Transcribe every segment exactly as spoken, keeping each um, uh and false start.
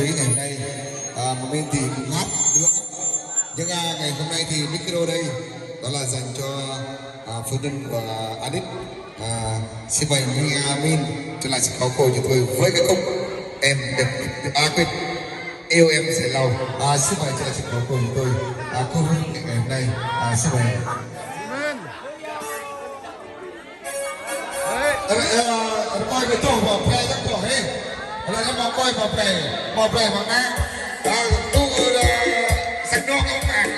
Ngày hôm nay, à, mà mình thì hát nữa. Nhưng, à, ngày hôm nay thì micro đây, đó là dành cho, à, phu nhân của Adit. À, xin mời Mia Min trở lại sân khấu cô chúng tôi với cái khúc Em Đẹp, à, quên, Yêu Em Sẽ Lâu. À, xin mời trở lại sân khấu cô chúng tôi. À, cô Hương ngày hôm nay. À, xin mời. Ơ, ơ, ơ, ƀơi kơ tuh, ƀơi pre, tuh, hê. Ơ, ơ, ƀơi, ƀơi pre, ƀơi pre, ƀơi pre. Ơ, tuh, ơ, săk dŏ, ơ, ơ.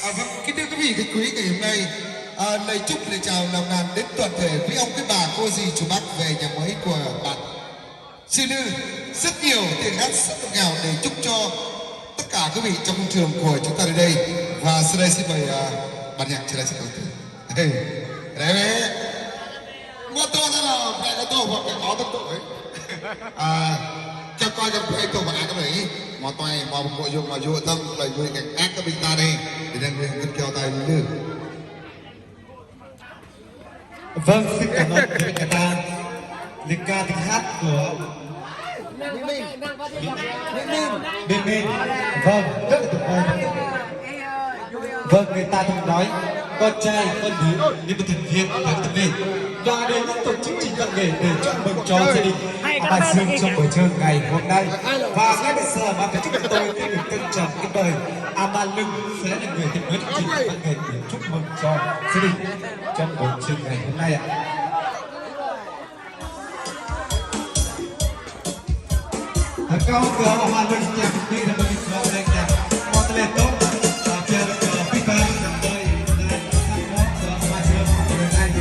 À, vâng, kính thưa quý vị, khách quý ngày hôm nay, à, lời chúc, lời chào nồng nàn đến toàn thể quý ông, quý bà, cô dì, chú bác về nhà mới của bạn. Sư Lư, rất nhiều tiếng hát rất ngọt ngào để chúc cho tất cả quý vị trong công trường của chúng ta nơi đây. Và sau đây xin mời, à, ban nhạc trở lại sân khấu. Ơ, ơ, ơ. Mă tui anŭn lĕ, ƀĕ kơ tŏ, ƀĕ kơ tŏ tui. À, čang kơ čang ƀĕ tŏ ƀă kơ ƀĕ. Mă tui, mă mă yua, mă yua tăm, ƀĕ ƀĕ kơ ăt kơ ƀing ta anai. Để đang ƀĕ kơ kiaŏ ta lư. Vâng, xin cảm ơn quý vị, người ta, lịch ca tiếng hát của Bình Minh. Bình Minh. Bình Minh. Vâng, rất là tuyệt vời. Vâng, người ta thường nói, con trai, con gái, nhưng mà thành viên phải là Bình Minh. Đoàn này tiếp tục chương trình văn nghệ để chúc mừng cho gia đình. Ama Dương trong buổi trưa ngày hôm nay. Và ngay bây giờ ban tổ chức chúng tôi xin được trân trọng kính mời Ama Lưng sẽ là người tiếp nối chương trình văn nghệ để chúc mừng cho gia đình trong buổi trưa ngày hôm nay ạ. Rơkâo kơ Ama Lưng čang, đi ra bên ngoài čang. Mơ̆ tơlơi tŏ, a, pia kơ pih pang, a, tơlơi, tơlơi, tơlơi, tơlơi, tơlơi, tơlơi.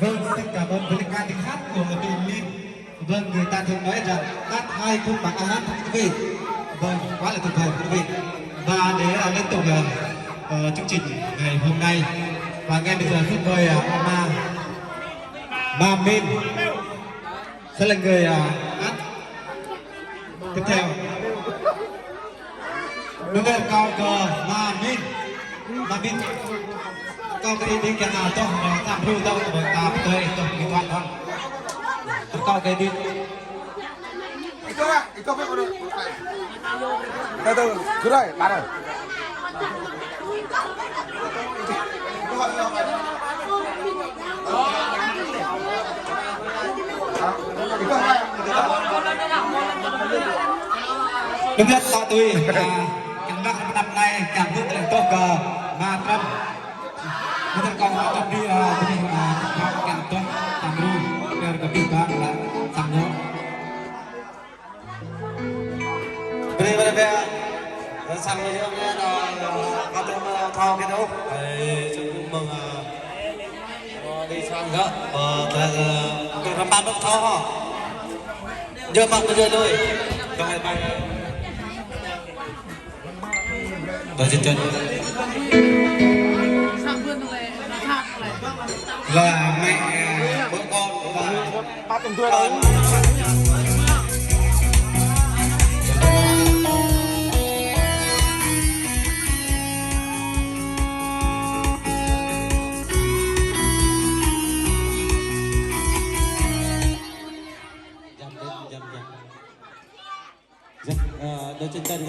Vâng, xin cảm ơn với những ca từ khác của đội Liên. Vâng, người ta thường nói rằng hát hay không bằng ai hát, thưa quý vị. Vâng, quá là tuyệt vời, thưa quý vị. Và để, à, liên tục, à, ờ, chương trình ngày hôm nay, và ngay bây giờ xin mời, à, Ma, Ma Min sẽ là người, à, hát tiếp theo. Đầu tiên kâo kơ Ma Min. Ma Min. Kâo kơ đi, đi kia nào toh, ta hru tao, ta pơtơi toh, điện thoại toh. Kâo kơ đi. Itu, Pak, itu, Pak, udah. Itu, tuh, sudah, ya, parah. Trước hết, ta tui, à, kơ anăp năm nay, kiăng hơ̆k lĕ tŏh kơ Ma Trâm. Mơ̆ng tơlơi kâo Ma Trâm đi, à, tui, à, kiăng tŏh, tam ru, biă kơ abih bang lĕ, sang ñu. Bơni, bơni biă. Sang ñu anai, ơ, kâo tui mơ̆ thâo kơ ñu. Ơi, čang mơ̆ng, ơ, ơ, đi sang gơ̆, ơ, tơ, ơ, tơ rơmang mơ̆ng thâo hŏ. Jơ mă mơ̆ jơ đôi. Kơ hai ƀai. Tơ čơčơ̆. Là mẹ, ơ, bố con và Dăm, dăm, dăm, dăm. Dăm, ơ, đôi chân chân.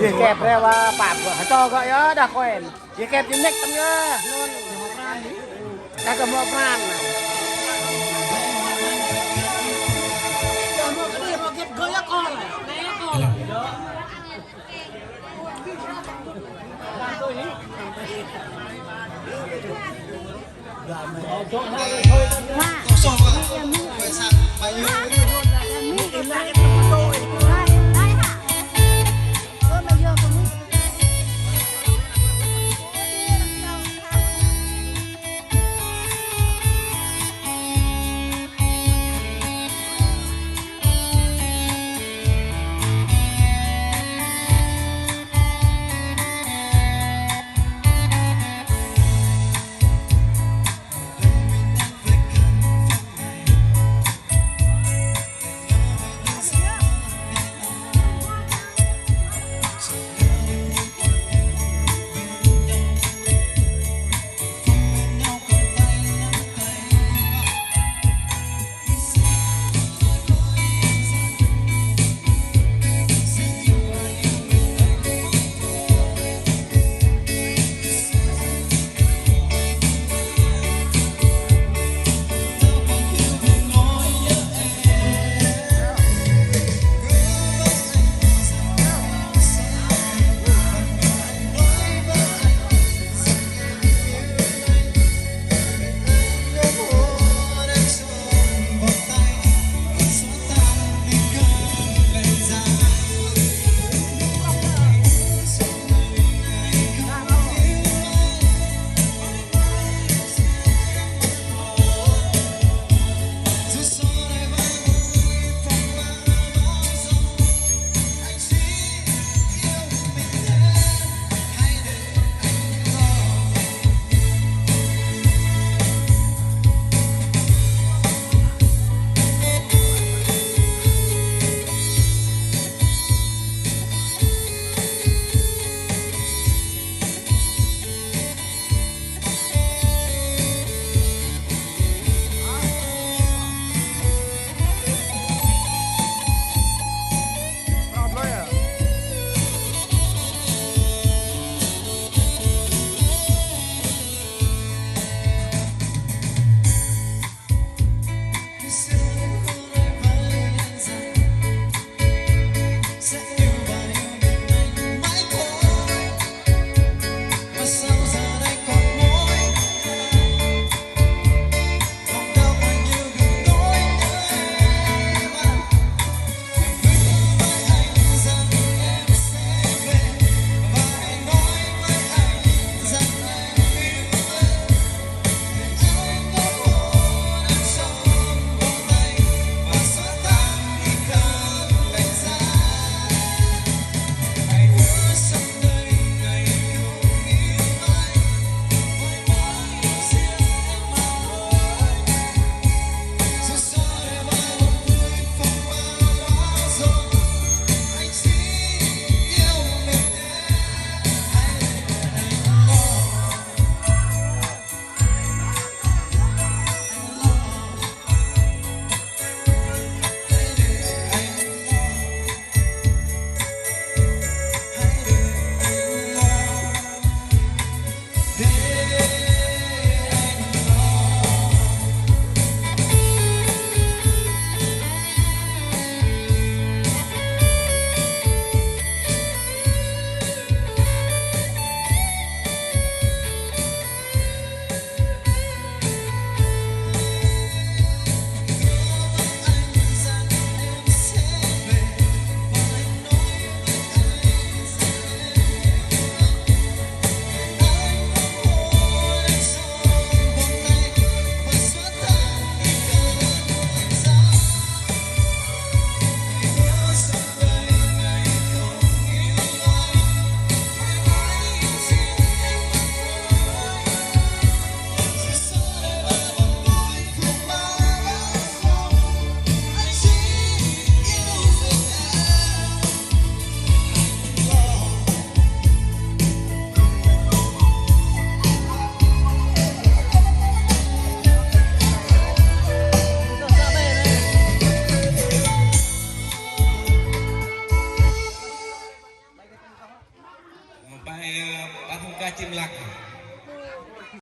Gih kĕp rai wa pap gơ̆, hơčô gơ̆ yơh, đah kuen. Gih kĕp gih ñĕk tăm yơh, nun. Đah gơ̆ hmâo pran.